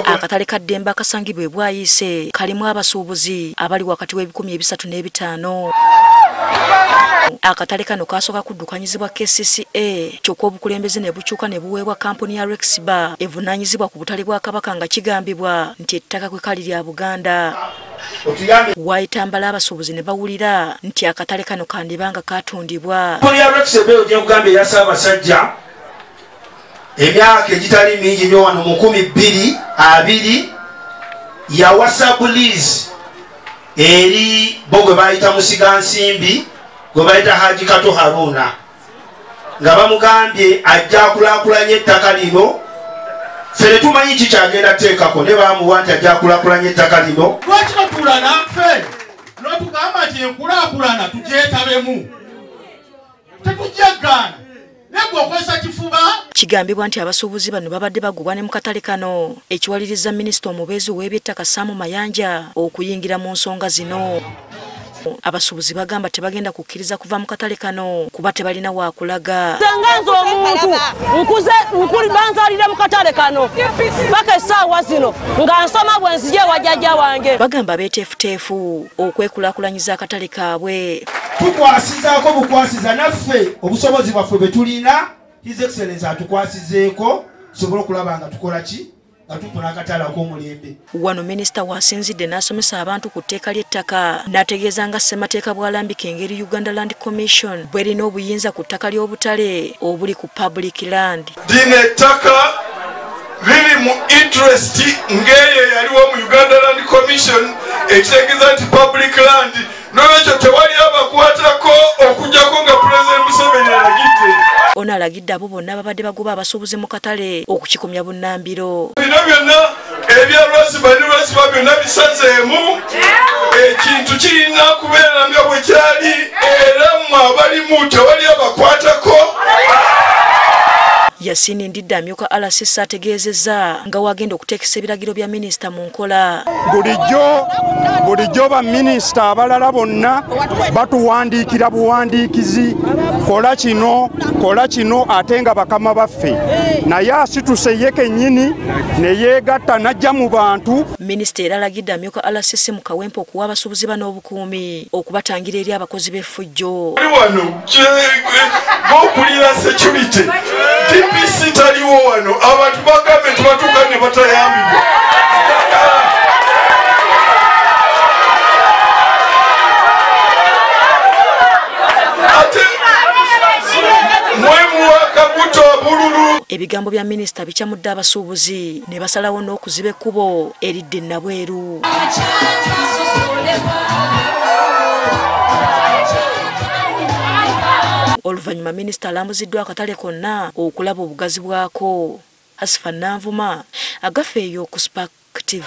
Akatale ka Ddembe akasangibwa e Bwayiise kalimu abasuubuzi abali wakati w'305. Akatale kano kasooka kuddukanyizibwa KCCA, kyokka obukulembeze ne bukyuka ne buweebwa kampuni ya Rexba evunaanyizibwa ku butale bwa Kabaka nga kigambibwa nti ettaka kwe kali lya Buganda. Waayitambala abasuubuzi ne bawulira nti akatale kano kandibanga katundibwa. Kampuni ya Rexba eyo gye nkugambye eya Ssaabasajja emyaka egitali mingi nnyo wano mu 2020 yawa sublease eri bo gwe bayita Musigansimbi, gwe bayita Haji Kato Haruna, nga bamugambye ajja akulaakulanya ettaka lino. Ffe tetumanyi ki kyagenda kuteekako, ne bamuwa nti ajja akulaakulanya ettaka lino. Lwaki totuula naffe n'otugamba nti enkulaakulana tugyetabemu? Tetujja kugaana. Kigambibwa nti abasuubuzi bano babadde bagobwa ne mu katale kano, ekiwaliriza minisita omubeezi ow'ebyettaka Sam Mayanja okuyingira mu nsonga zino. Abasuubuzi bagamba tebagenda kukkiriza kuva mu katale kano kuba tebalina waakulaga. Nga nze omuntu nkuze banzaalira mu katale kano paka essaawa zino nga nsoma bwe nzije ewa jjajja wange. Bagamba beeteefuteefu okwekulaakulanyiza akatale kaabwe. Tukwasizaako bukwasiza naffe obusobozi bwaffe bwe tulina, His Excellency atukwasizeeko tusobole okulaba nga tukola ki, nga tufuna akatale ak'omulembe. Wano minisita w'asinzidde n'asomesa abantu ku tteeka ly'ettaka n'ategeeza nga ssemateeka bw'alambika engeri Uganda Land Commission bw'erina obuyinza ku ttaka ly'obutale obuli ku public land. Lino ettaka liri mu interest ng'eyo eyaliwo mu Uganda Land Commission, ekitegeeza nti public land, n'olwekyo tewali abakwatako okuggyako nga Pulezidenti Museveni alagidde. Ono alagidde abo bonna babadde bagoba abasuubuzi mu katale okukikomya bunnambiro. Bino byonna ebya Lwasiba ne Lwasiba byonna bisazeemu, ekintu kirina kubeera nga bwe kyali, era mmwe abalimu tewali abakwatako. Yasini Ndidde amyuka RCC ategeezezza nga wagenda okuteekesa ebiragiro bya minisita mu nkola. Bulijjo baminisita abalala bonna batuwandiikira buwandiikizi, kola kino kola kino, ate nga bakama baffe, naye asituse ye kennyini ne yeegatta n'ajja mu bantu. Minisita era alagidde amyuka RCC mu Kawempe okuwa abasuubuzi bano obukuumi okubatangira eri abakozi b'effujjo. Wano bokulira security DPC taliwo wano, abantu bagambe nti batuuka ne batayambibwa. Ate mwemuwa kabuto obululu. Ebigambo bya minisita bikyamudde abasuubuzi ne basalawo n'okuziba ekkubo eridde Nabweru. Oluvannyuma minisita alambuziddwa akatale konna okulaba obugazi bwako. Asifa Nanvuma, agafeeyo ku Spark TV.